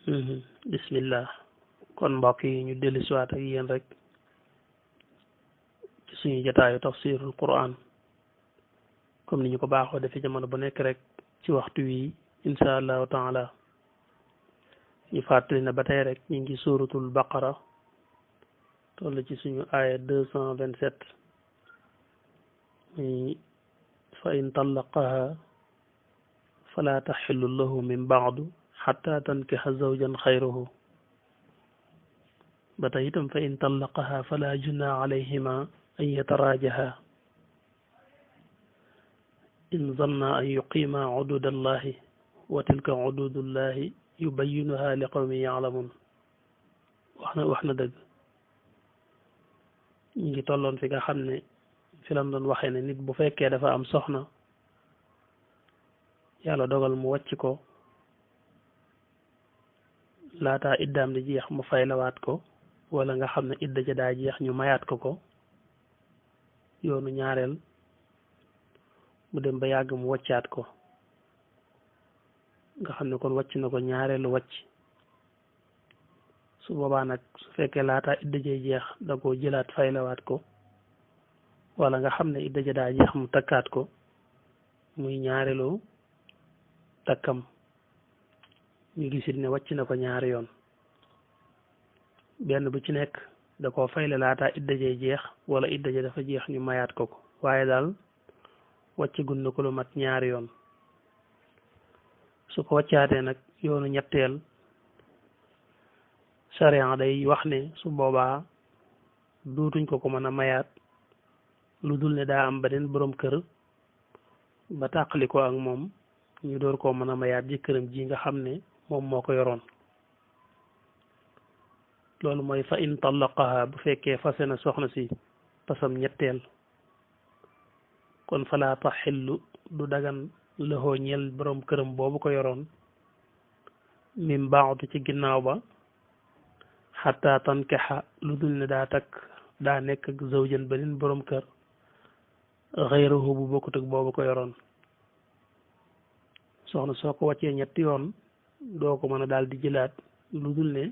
bismillah kon mbokk yi ñu dellu siwaat ak yéen rek ci suñu jotaayu tafsirul quran comme ni ñu ko baaxoo defee jamono bu nekk rek ci waxtu wi insha allahu taala ñu fàttali na ba tey rek ñu ngi suratul baqara toll ci suñu aaya 227 muy fa in tallaqaha fala taxillu lahu min baadu xatta tankixa zawjan xayruhu ba tey itam fa in tallaqaha fala junaaha alayhima an yataraajaha in zanna an yuqima xuduud allahi wa tilka xuduudullahi yubayinuha li qawmi yaalamun wax na dëgg ñu ngi tolloon fi nga xam ne fi lam doon waxee ne nit bu fekkee dafa am soxna yàlla dogal mu wàcc ko laataa iddaam di jeex mu faylawaat ko wala nga xam ne idda ja daa jeex ñu mayaat ko yoonu ñaareel mu dem ba yàgg mu wàccaat ko nga xam ne kon wàcc na ko ñaareelu wàcc su boobaa nag su fekkee laataa idda ja jeex da ko jëlaat faylawaat ko wala nga xam ne idda ja daa jeex mu takkaat ko muy ñaareelu takkam ñu gisit ne wàcc na ko ñaari yoon benn bu ci nekk da koo fayle laataa idda jee jeex wala idda ja dafa jeex ñu mayaat ko waaye daal wàcc gun na ko lu mat ñaari yoon su ko wàccaatee nag yoonu ñetteel sariya day wax ne su boobaa duutuñ ko mën a mayaat lu dul ne daa am beneen borom kër ba tàqali ko ak moom ñu door koo mën a mayaat jëkkëram ji nga xam ne moom moo ko yoroon loolu mooy fa in tallaqaha bu fekkee fase na soxna si pasam ñetteel kon fala taxillu du dagan loxoo ñel borom këram boobu ko yoroon min baadu ci ginnaaw ba xataa tankexa lu dul ne daa nekk ak zawjan beneen borom kër xayruhu bu bokkut ak boobu ko yoroon soxna soo ko wàccee ñetti yoon doo ko mën a daal di jëlaat lu dul ne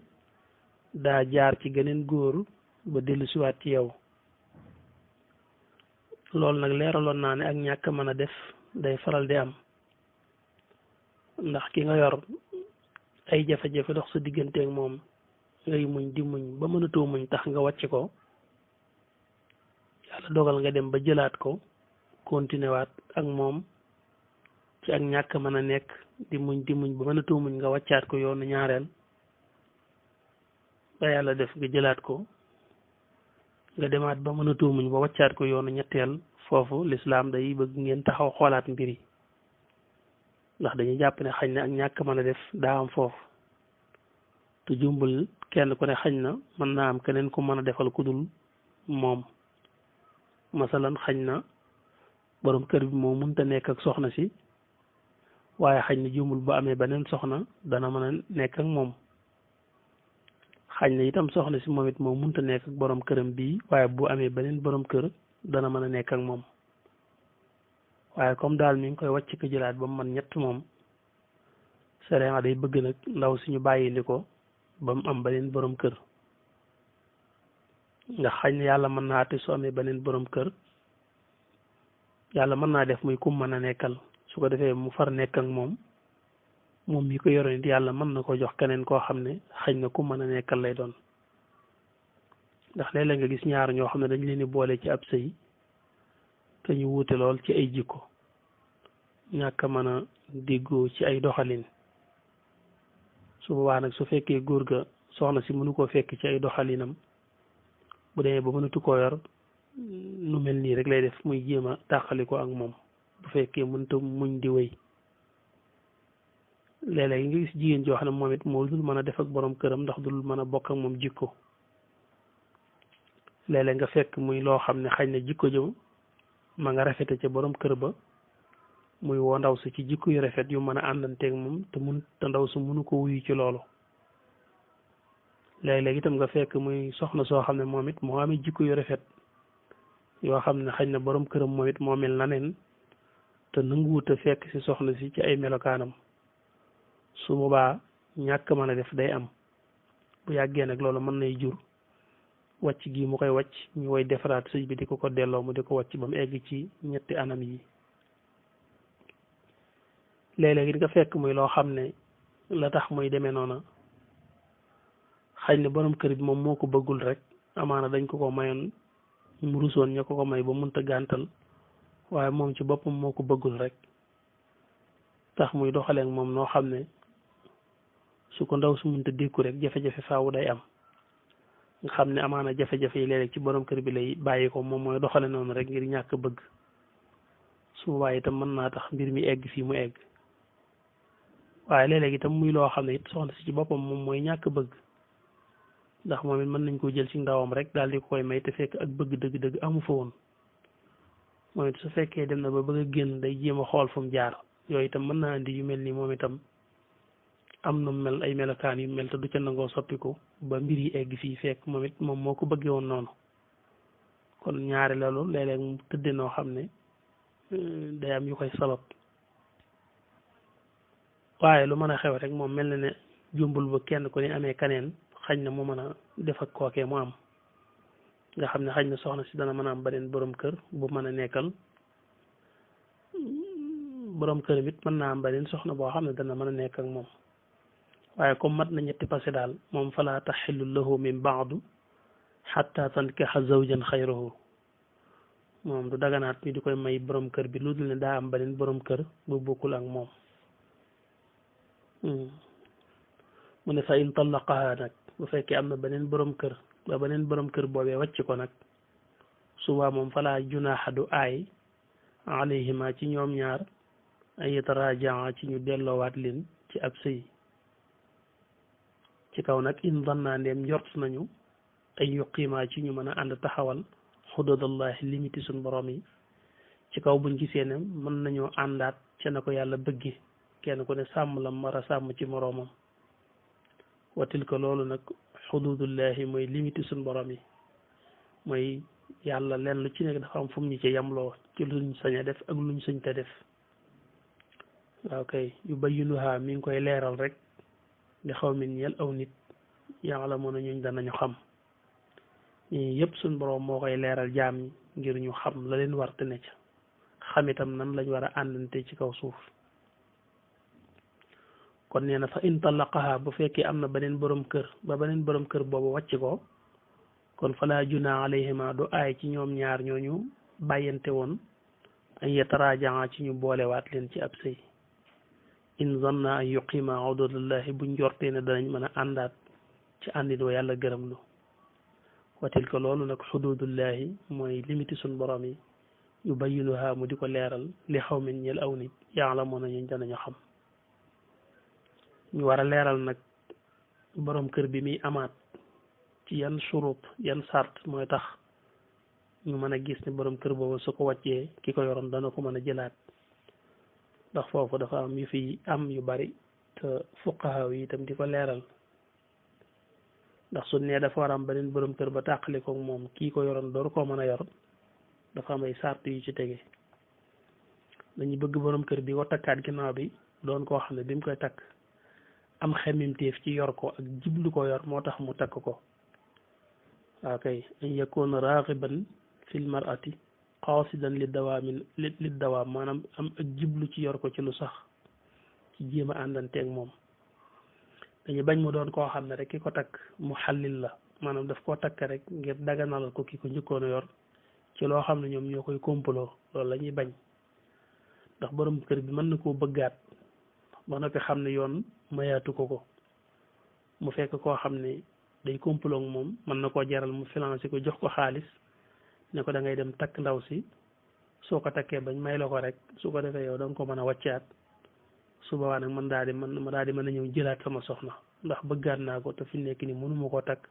daa jaar ci geneen góor ba dellu siwaat ci yow loolu nag leeraloon naa ne ak ñàkk mën a def day faral di am ndax ki nga yor ay jafe-jafe dox sa digganteeg moom ngay muñ di muñ ba mënatoo muñ tax nga wàcc ko yàlla dogal nga dem ba jëlaat ko continuer waat ak moom ci ak ñàkk mën a nekk di muñ ba mënatoo muñ nga wàccaat ko yoonu ñaareel ba yàlla def nga jëlaat ko nga demaat ba mënatoo muñ ba wàccaat ko yoonu ñetteel foofu lislaam day bëgg ngeen taxaw xoolaat mbir yi ndax dañuy jàpp ne xañ na ak ñàkk mën a def daa am foofu te jumbul kenn ku ne xañ na mën naa am keneen ku mën a defal ku dul moom masalan xañ na borom kër bi moo mënta nekk ak soxna si waaye xañ na jumbul bu amee beneen soxna dana mën a nekk ak moom xañ na itam soxna si moom it moo mënta nekk ak borom këram bii waaye bu amee beneen borom kër dana mën a nekk ak moom waaye comme daal mi ngi koy wàcc ko jëlaat ba mu man ñett moom sariya day bëgg nag ndaw si ñu bàyyindi ko ba mu am beneen borom kër nga xañ na yàlla mën naa te su amee beneen borom kër yàlla mën naa def muy kum mën a nekkal su ko defee mu far nekk ak moom mi ko yoroon it yàlla mën na ko jox keneen koo xam ne xañ na kum mën a nekkal lay doon ndax léeg-léeg nga gis ñaar ñoo xam ne dañ leen di boole ci ab sëy te ñu wuute lool ci ay jikko ñàkk a mën a déggoo ci ay doxalin su boobaa nag su fekkee góor ga soxna si mënu koo fekk ci ay doxalinam bu demee ba mënatu koo yor nu mel nii rek lay def muy jéem a tàqali ko ak moom bu fekkee mënta muñ di wéy léeg-léeg nga gis jigéen joo xam ne moom it moo dul mën a def ak borom këram ndax dul mën a bokk ak moom jikko léeg-léeg nga fekk muy loo xam ne xañ na jikko jëm ma nga rafete ca borom kër ba muy woo ndaw si ci jikko yu rafet yu mën a àndanteeg moom te ndaw su mënu ko wuyu ci loolu léeg-léeg itam nga fekk muy soxna soo xam ne moom it moo amee jikko yu rafet yoo xam ne xañ na borom këram moom it moo mel na neen te nanguwut a fekk si soxna si ci ay melokaanam su boobaa ñàkk mën a def day am bu yàggee nag loolu mën nay jur wàcc gi mu koy wàcc ñu koy defaraat sëy bi di ko delloo mu di ko wàcc ba mu egg ci ñetti anam yi léeg-léeg nga fekk muy loo xam ne la tax muy demee noona xañ ne borom kër bi moom moo ko bëggul rek amaana dañ ko mayoon mu rusoon ña ko may ba mënta gàntal waaye moom ci boppam moo ko bëggul rek tax muy doxalee ak moom noo xam ne su ko ndaw su mënta dékku rek jafe-jafe faawu day am nga xam ne amaana jafe-jafe yi léeg-léeg ci borom kër bi lay bàyyi ko moom mooy doxale noonu rek ngir ñàkk bëgg su boobaa itam mën naa tax mbir mi egg fii mu egg waaye léeg-léeg itam muy loo xam ne it soxna si ci boppam moom mooy ñàkk bëgg ndax moom it mën nañ koo jël ci ndawam rek daal di ko koy may te fekk ak bëgg dëgg-dëgg amu fa woon moom it su fekkee dem na ba bëgg a génn day jéem a xool fu mu jaar yooyu itam mën naa indi yu mel nii moom itam am na mel ay melokaan yu mel te du ca nangoo soppiku ba mbir yi egg fii fekk moom it moom moo ko bëggee woon noonu kon ñaari loolu léeg-léeg mu tëddee noo xam ne day am yu koy sabab waaye lu mën a xew rek moom mel na ne jumbul ba kenn ku ne amee kaneen xañ na mu mën a def ak kookee mu am nga xam ne xañ na soxna si dana mën a am beneen borom kër bu mën a nekkal borom kër it mën naa am beneen soxna boo xam ne dana mën a nekk ak moom waaye comme mat na ñetti passé daal moom falaa taxillu lahu min baadu xatta tankixa zawjan xayrahu moom du daganaat ñu di koy may borom kër bi lu dul ne daa am beneen borom kër bu bokkul ak moom mu ne fa in tallaqaha nag bu fekkee am na beneen borom kër ba beneen borom kër boobee wàcc ko nag suba moom falaa junaaxa du aay alayhima ci ñoom ñaar ay yatarajaa ci ñu delloowaat leen ci ab sëy ci kaw nag in dannaa ndeem njort nañu ay yuqiima ci ñu mën a ànd taxawal xududallahi limiti suñ borom yi ci kaw buñ gisee ne mën nañoo àndaat ca na ko yàlla bëgge kenn ku ne sàmm la mar a sàmm ci moroomam wa tilka loolu nag xududullahi mooy limiti suñ borom yi mooy yàlla leen lu ci nekk dafa am fu mu ñu ci yamloo ci luñ sañ a def ak luñ sañ te def waaw kay yu bayyinuha mi ngi koy leeral rek di xaw min ñel aw nit yàlla mën a ñuñ danañu xam ñii yëpp suñ borom moo koy leeral jaam ñi ngir ñu xam la leen warte ne ca xam itam nan lañ war a àndante ci kaw suuf kon nee na fa in talaqaha bu fekkee am na beneen borom kër ba beneen borom kër boobu wàcc ko kon fala junaa alayhima du aay ci ñoom ñaar ñooñu bàyyante woon ay yatarajaa ci ñu boolewaat leen ci ab sëy in zanna an yuqima xududallahi buñ jortee ne danañ mën a àndaat ci àndin wa yàlla gërëm lu wa tilka loolu nag xududullahi mooy limiti suñ borom yi yu bayyinuha mu di ko leeral li xaw min ñel aw nit yaalamuuna ñu danañu xam ñu war a leeral nag borom kër bi muy amaat ci yan surut yan sart mooy tax ñu mën a gis ne borom kër boobu su ko wàccee ki ko yoroon dana ko mën a jëlaat ndax foofu dafa am yu fi am yu bari te fuqaha yi itam di ko leeral ndax su nee dafa war a am beneen borom kër ba tàqali ko moom kii ko yoroon door koo mën a yor dafa am ay sart yu ci tege dañuy bëgg borom kër bi ko takkaat ginnaaw bi doon koo xam ne bi mu koy takk am xemmimteef ci yor ko ak jiblu ko yor moo tax mu takk ko waaw kay an yakuna raxiban fil mar'ati qasidan li dawaam maanaam am ak jiblu ci yor ko ci lu sax ci jéem a àndanteeg moom dañu bañ mu doon koo xam ne rek ki ko takk mu xallil la maanaam daf koo takk rek ngir daganalal ko ki ko njëkkoon a yor ci loo xam ne ñoom ñoo koy kompaloo loolu la ñuy bañ ndax borom kër bi mën na koo bëggaat ba noppi xam ne yoon mayaatu ko mu fekk koo xam ne day kompaloo moom mën na koo jaral mu financé ko jox ko xaalis ne ko da ngay dem takk ndaw si soo ko takkee bañ may la ko rek su ko defee yow da nga ko mën a wàccaat su boobaa nag ma daal di mën a ñëw jëlaat sama soxna ndax bëggaat naa ko te fi nekk ni mënuma koo takk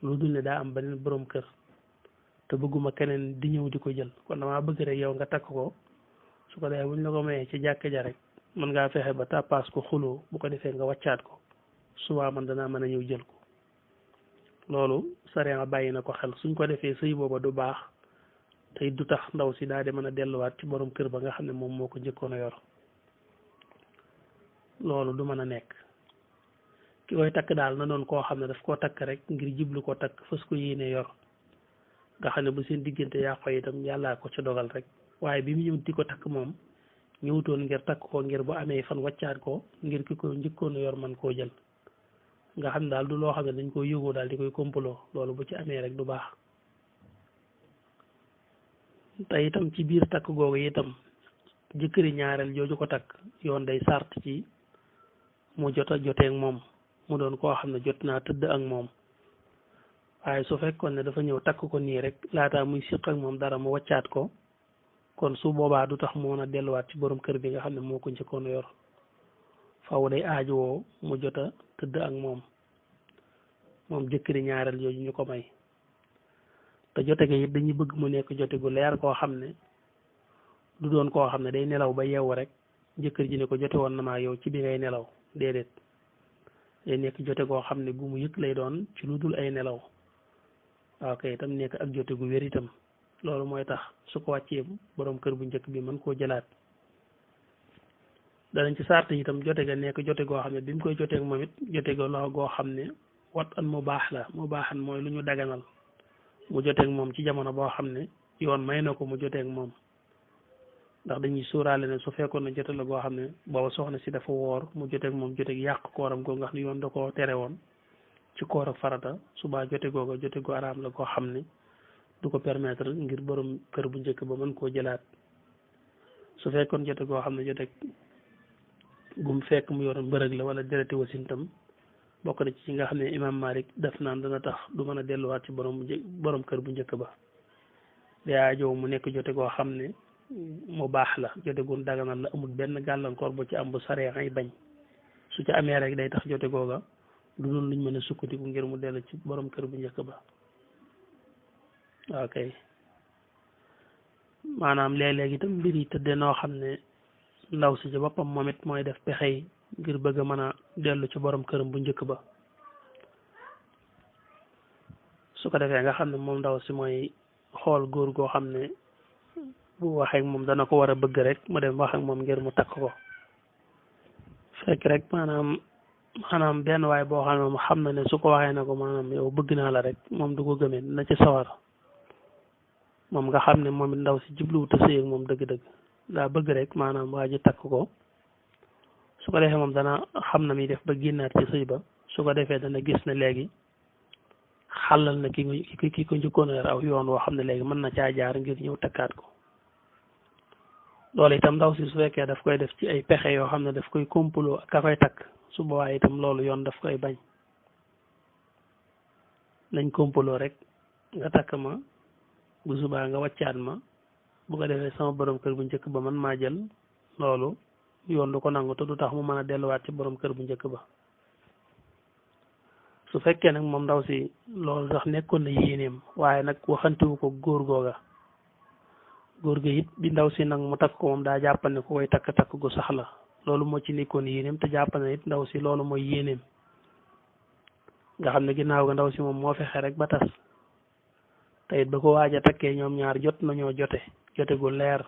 lu dul ne daa am beneen borom kër te bëgguma keneen di ñëw di ko jël kon damaa bëgg rek yow nga takk ko su ko defee buñ la ko mayee ci jàkka ja rek mën ngaa fexe ba tàppaas ko xuloo bu ko defee nga wàccaat ko suba man danaa mën a ñëw jël ko loolu sariya bàyyi na ko xel suñ ko defee sëy booba du baax tey du tax ndaw si daal di mën a delluwaat ci borom kër ba nga xam ne moom moo ko njëkkoon a yor loolu du mën a nekk ki koy takk daal na doon koo xam ne daf koo takk rek ngir jiblu ko takk fas ko yéene yor nga xam ne bu seen diggante yàqoo itam yàllaa ko ci dogal rek waaye bi mu ñëw di ko takk moom ñëwutoon ngir takk ko ngir bu amee fan wàccaat ko ngir ki ko njëkkoon yor man koo jël nga xam daal du loo xam ne dañ koy yëgoo daal di koy kompaloo loolu bu ci amee rek du baax te itam ci biir takk googu itam jëkkëri ñaareel jooju ko takk yoon day sart ci mu jot a joteeg moom mu doon koo xam ne jot naa tëdd ak moom waaye su fekkoon ne dafa ñëw takk ko nii rek laataa muy siq ak moom dara mu wàccaat ko kon su boobaa du tax mu mën a delluwaat ci borom kër bi nga xam ne moo ko njëkkoon yor faaw day aajowoo mu jot a tëdd ak moom jëkkëri ñaareel jooju ñu ko may te jote ga it dañuy bëgg mu nekk jote gu leer koo xam ne du doon koo xam ne day nelaw ba yeewu rek jëkkër ji ne ko jote woon na maa yow ci bi ngay nelaw déedéet day nekk jote goo xam ne gu mu yëg lay doon ci lu dul ay nelaw waaw kay itam nekk ak jote gu wér itam loolu mooy tax su ko wàccee borom kër bu njëkk bi mën koo jëlaat danañ ci sart itam jote ga nekk jote goo xam ne bi mu koy joteeg moom it jote ga la goo xam ne wat an mu baax la mu baaxan mooy lu ñu daganal mu joteeg moom ci jamono boo xam ne yoon may na ko mu joteeg moom ndax dañuy suuraale ne su fekkoon ne jote la goo xam ne booba soxna si dafa woor mu joteeg moom joteeg yàq kooram googu nga xam ne yoon da koo tere woon ci koor ak farata subaa jote googa jote gu araam la goo xam ne du ko permettre ngir borom kër bu njëkk ba mën koo jëlaat su fekkoon jote goo xam ne jote gum fekk mu yoroon mbërëg la wala dereti wasintam bokk na ci nga xam ne imam Malik def naan dana tax du mën a delluwaat ci borom kër bu njëkk ba daa jow mu nekk jote goo xam ne mu baax la jote gun daganal la amul benn gàllankoor bu ci am bu saree ay bañ su ci amee rek day tax jote googa du doon luñ mën a sukkandiku ngir mu dellu ci borom kër bu njëkk ba ok maanaam léeg-léeg itam mbir yi tëddee noo xam ne ndaw si ci boppam moom it mooy def pexe yi ngir bëgg a mën a dellu ci borom këram bu njëkk ba su ko defee nga xam ne moom ndaw si mooy xool góor goo xam ne bu waxee moom dana ko war a bëgg rek mu dem wax ak moom ngir mu takk ko fekk rek maanaam benn waay boo xam ne moom xam na ne su ko waxee na ko maanaam yow bëgg naa la rek moom du ko gëmee na ci sawar moom nga xam ne moom it ndaw si jubluwut a sëy ak moom dëgg-dëgg daa bëgg rek maanaam waa ji takk ko su ko defee moom dana xam na muy def ba génnaat ci sëy ba su ko defee dana gis ne léegi xàllal na ki ko njëkkoon a aw yoon woo xam ne léegi mën na caa jaar ngir ñëw takkaat ko loolu itam ndaw si su fekkee daf koy def ci ay pexe yoo xam ne daf koy kompaloo ak ka koy takk su boobaa itam loolu yoon daf koy bañ nañ kompaloo rek nga takk ma bu subaa nga wàccaat ma bu ko defee sama borom kër bu njëkk ba man maa jël loolu yoon du ko nangu te du tax mu mën a delluwaat ci borom kër bu njëkk ba su fekkee nag moom ndaw si loolu sax nekkoon na yéeneem waaye nag waxantewu ko góor googa góor ga it bi ndaw si nag mu takk ko moom daa jàpp ne ku koy takk gu sax la loolu moo ci nekkoon yéeneem te jàpp ne it ndaw si loolu mooy yéeneem nga xam ne ginnaaw ga ndaw si moom moo fexe rek ba tas te it ba ko waaj a takkee ñoom ñaar jot nañoo jote gu leer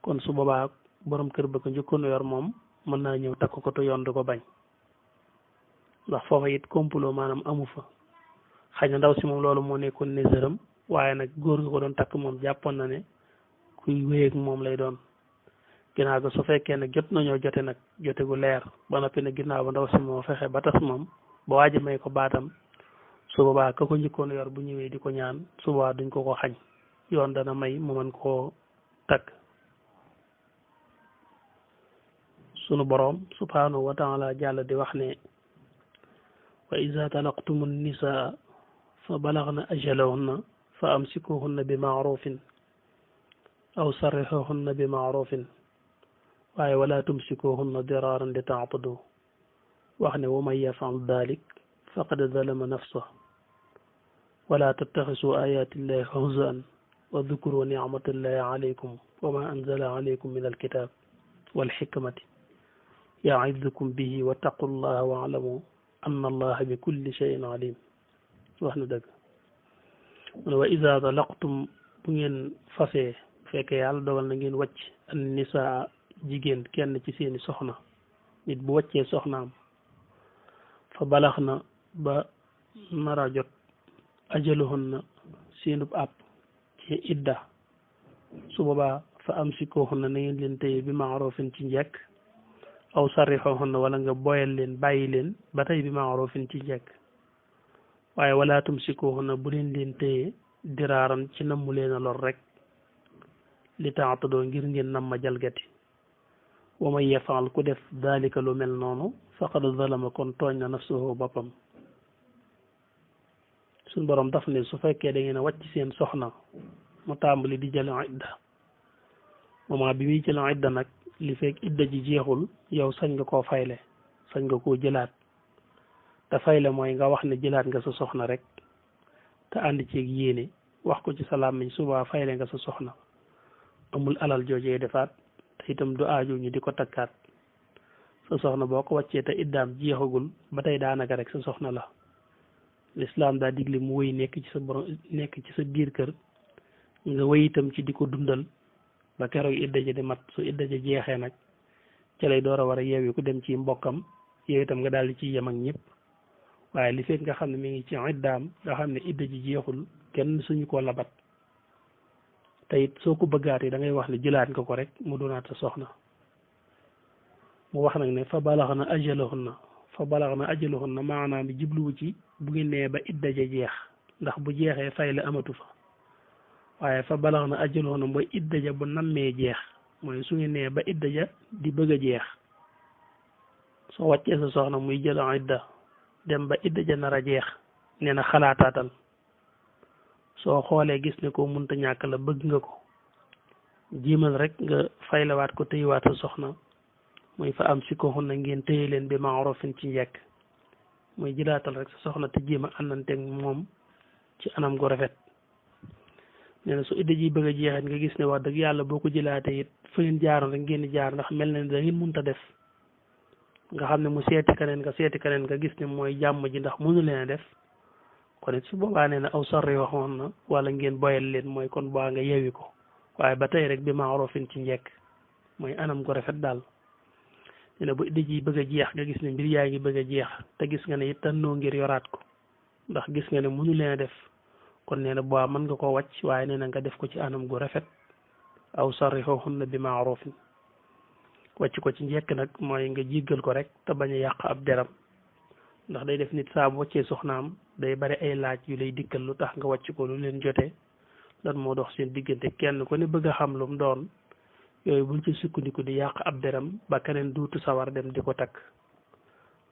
kon su boobaa borom kër ba ko njëkkoon yor moom mën naa ñëw takk ko te yoon du ko bañ ndax foofa it complot maanaam amu fa xëy na ndaw si moom loolu moo nekkoon ne sëram waaye nag góor nga ko doon takk moom jàppoon na ne kuy wéyeeg moom lay doon ginnaaw ga su fekkee nag jot nañoo jote nag jote gu leer ba noppi nag ginnaaw ba ndaw si moo fexe ba tas moom ba waaj a may ko baatam su boobaa ka ko njëkkoon yor bu ñëwee di ko ñaan su boobaa duñ ko xañ yoon dana may mu mën koo takk sunu boroom subhanahu wa taala jàll di wax ne wa iza talaqtumu nisaa fa balagna ajalahunna fa amsikuhunna bi maarufin aw sarrixuhunna bi maarufin waaye wala tumsikuhunna diraaran li taatadu wax ne wa man yafal dalik faqad zalama nafsa wala tattaxisu ayatillahi huzan wa dhukuru nicmatallahi alaykum wa ma anzala alaykum min alkitab walxikmati ya'idukum bihi wa taqullaha wa alamu anna allaha bi kulli shay'in alim wax na dëgg wa iza talaqtum bu ngeen fasee fekkee yàlla dogal na ngeen wàcc an nisaa jigéen kenn ci seeni soxna nit bu wàccee soxnaam fa balax na ba nara jot ajaluhunna seenub àpp ci idda su boobaa fa amsikuhunna na ngeen leen téye bi maarufin ci njekk aw sarrixuhunna wala nga boyal leen bàyyi leen ba tey bi maarufin ci njekk waaye wala tumsikuhunna bu leen téye diraaran ci nammu leen a lor rek li taatadoo ngir ngeen nam ma jalgati wa man yafaal ku def dalika lu mel noonu faqad zalama kon tooñ na nafsuhu boppam suñ borom daf ne su fekkee da ngeen a wàcc seen soxna mu tàmbali di jël idda moment bi muy jël idda nag li fekk idda ji jeexul yow sañ nga koo fayle sañ nga koo jëlaat te fayle mooy nga wax ne jëlaat nga sa soxna rek te ànd ceeg yéene wax ko ci sa làmmiñ subaa fayle nga sa soxna amul alal joojee defaat te itam du aaju ñu di ko takkaat sa soxna boo ko wàccee te iddaam jeexagul ba tey daanaka rek sa soxna la lislaam daa digle mu wéy nekk ci sa borom nekk ci sa biir kër nga wéy itam ci di ko dundal ba keroog idda ja di mat su idda ja jeexee nag ca lay door a war a yeewi ku dem ci mbokkam yow itam nga daal di ciy yem ak ñëpp waaye li fekk nga xam ne mi ngi ci iddaam nga xam ne idda ji jeexul kenn suñu ko labat te it soo ko bëggaatee da ngay wax ne jëlaat nga ko rek mu doonaat sa soxna mu wax nag ne fa balaxna ajaluhunna maanaam bi jubluwu ci bu ngeen nee ba idda ja jeex ndax bu jeexee fay la amatu fa waaye fa balaxna ajaluhunna mooy idda ja bu nammee jeex mooy su ngeen nee ba idda ja di bëgg a jeex soo wàccee sa soxna muy jël idda dem ba idda ja nar a jeex nee na xalaataatal soo xoolee gis ne ko munta ñàkk la bëgg nga ko jiimal rek nga faylawaat ko téyewaat sa soxna muy fa am si ko xun na ngeen téye leen bi maarufin ci njekk muy jëlaatal rek sa soxna te jéem a àndanteeg moom ci anam gu rafet nee na su idda ji bëgg a jeexit nga gis ne wax dëgg yàlla boo ko jëlaatee it fa ngeen jaaroon rek ngeen di jaar ndax mel na ne da ngeen munta def nga xam ne mu seeti keneen nga gis ne mooy jàmm ji ndax mënu leen a def kon it su boobaa nee na aw sarri waxoon na wala ngeen boyal leen mooy kon boo nga yewi ko waaye ba tey rek bi maarufin ci njekk mooy anam gu rafet daal nee na bu idda ji bëgg a jeex nga gis ne mbir yaa ngi bëgg a jeex te gis nga ne it tànnoo ngir yoraat ko ndax gis nga ne mënu leen a def kon nee na boo mën nga ko wàcc waaye nee na nga def ko ci anam gu rafet aw sarrixuhunna bi maarufin wàcc ko ci njekk nag mooy nga jéggal ko rek te bañ a yàq ab deram ndax day def nit saa bu wàccee soxnaam day bari ay laaj yu lay dikkal lu tax nga wàcc ko lu leen jotee lan moo dox seen diggante kenn ku ne bëgg a xam lu mu doon yooyu buñ ci sukkandiku di yàq ab deram ba keneen duutu sawar dem di ko takk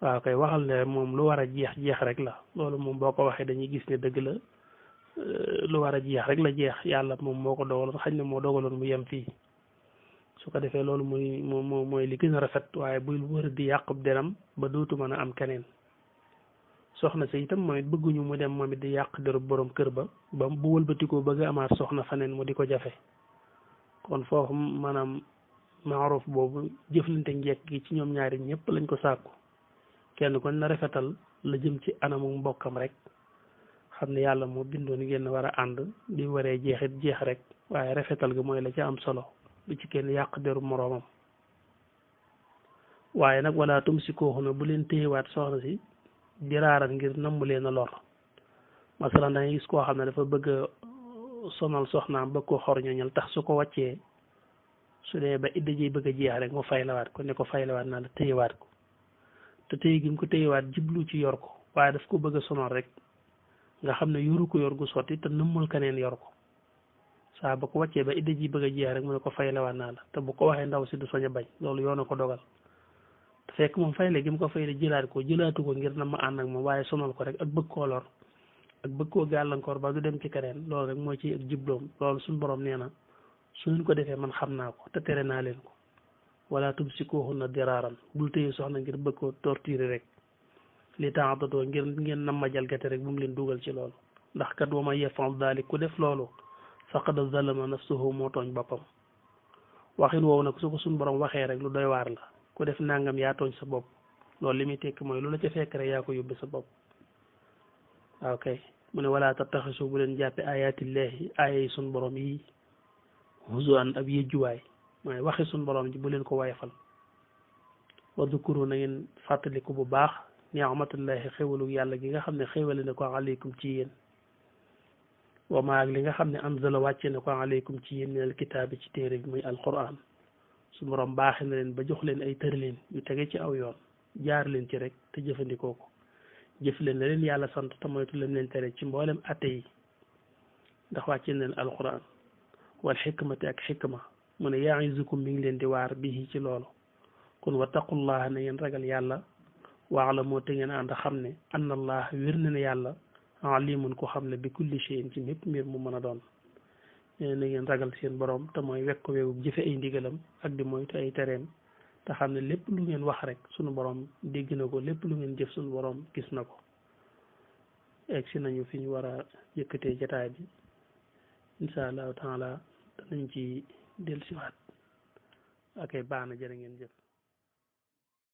waaw kay waxal ne moom lu war a jeex rek la loolu moom boo ko waxee dañuy gis ne dëgg la lu war a jeex rek la jeex yàlla moom moo ko dogaloon xañ na moo dogaloon mu yem fii su ko defee loolu mooy li gën a rafet waaye bul wër di yàqub deram ba dootu mën a am keneen soxna si itam moom it bëgguñu mu dem moom it di yàq derub borom kër ba bu wëlbatikoo bëgg a amaat soxna faneen mu di ko jafe kon foofu maanaam maaruf boobu jëflante njekk gi ci ñoom ñaari ñëpp lañ ko sàkku kenn kon na rafetal la jëm ci anamu mbokkam rek xam ne yàlla moo bindoon ngeen war a ànd di waree jeexit jeex rek waaye rafetal ga mooy la ci am solo lu ci kenn yàq deru moroomam waaye nag wala tumsikuhunna bu leen téyewaat soxna si diraaran ngir nammu leen a lor masalan da ngay gis koo xam ne dafa bëgg a sonal soxnaam bëgg ko xor ñoñal tax su ko wàccee su dee ba idda ji bëgg a jeex rek mu faylawaat ko ne ko faylawaat naa la téyewaat ko te téye gi mu ko téyewaat jiblu ci yor ko waaye daf ko bëgg a sonal rek nga xam ne yoru ko yor gu sotti te nëmmul keneen yor ko saa ba ko wàccee ba idda ji bëgg a jeex rek mu ne ko faylawaat naa la te bu ko waxee ndaw si du soñ a bañ loolu yoon a ko dogal te fekk moom fayle gi mu ko fayle jëlaatu ko ngir na ma ànd ak moom waaye sonal ko rek ak bëgg koo lor ak bëgg koo gàllankoor ba du dem ci keneen loolu rek mooy ci ak jibloom loolu suñu borom nee na su ngeen ko defee man xam naa ko te tere naa leen ko wala tumsikuhunna diraaran bul téye soxna ngir bëgg koo torturer rek li ta'addadu ngeen nam ma jalgate rek bu mu leen dugal ci loolu ndax kat wa man yaf'al dalik ku def loolu faqad zalama nafsuhu moo tooñ boppam waxin woowu nag su ko suñu borom waxee rek lu doy waar la ku def nangam yaa tooñ sa bopp loolu li muy tekki mooy lu la ca fekk rek yaa ko yóbbe sa bopp waaw kay mu ne wala tattaxisu bu leen jàppe ayatillahi aaya yi suñ borom yi huzuwan ab yëjjuwaay mooy waxi suñ borom ji bu leen ko wayfal wa dukuru na ngeen fàttaliku bu baax ni'matullahi xéwalu yàlla gi nga xam ne xéwale na ko aleykum ci yéen wa maa ak li nga xam ne anzala wàcce na ko aleykum ci yéen minal kitaabi ci téere bi muy alquran su borom baaxee na leen ba jox leen ay tërleen yu tege ci aw yoon jaar leen ci rek te jëfandikoo ko jëf leen la leen yàlla sant te moytu leen tere ci mboolem atte yi ndax wàcce na leen alquran wal xikmati ak xikma mu ne ya'izukum mi ngi leen di waar bihi ci loolu kon wattaqullaha na ngeen ragal yàlla waalamoo te ngeen ànd xam ne anna allah wér na ne yàlla alimun ko xam ne bi kulli shay'in ci mépp mbir mu mën a doon na ngeen ragal seen borom te mooy wekk ko weegu jëfe ay ndigalam ak di moytu ay tereem te xam ne lépp lu ngeen wax rek sunu borom dégg na ko lépp lu ngeen jëf sunu borom gis na ko egg si nañu fi ñu war a yëkkatee jataay bi incha allahu taala danañ ci dellusiwaat ak ay baana jërë ngeen jëf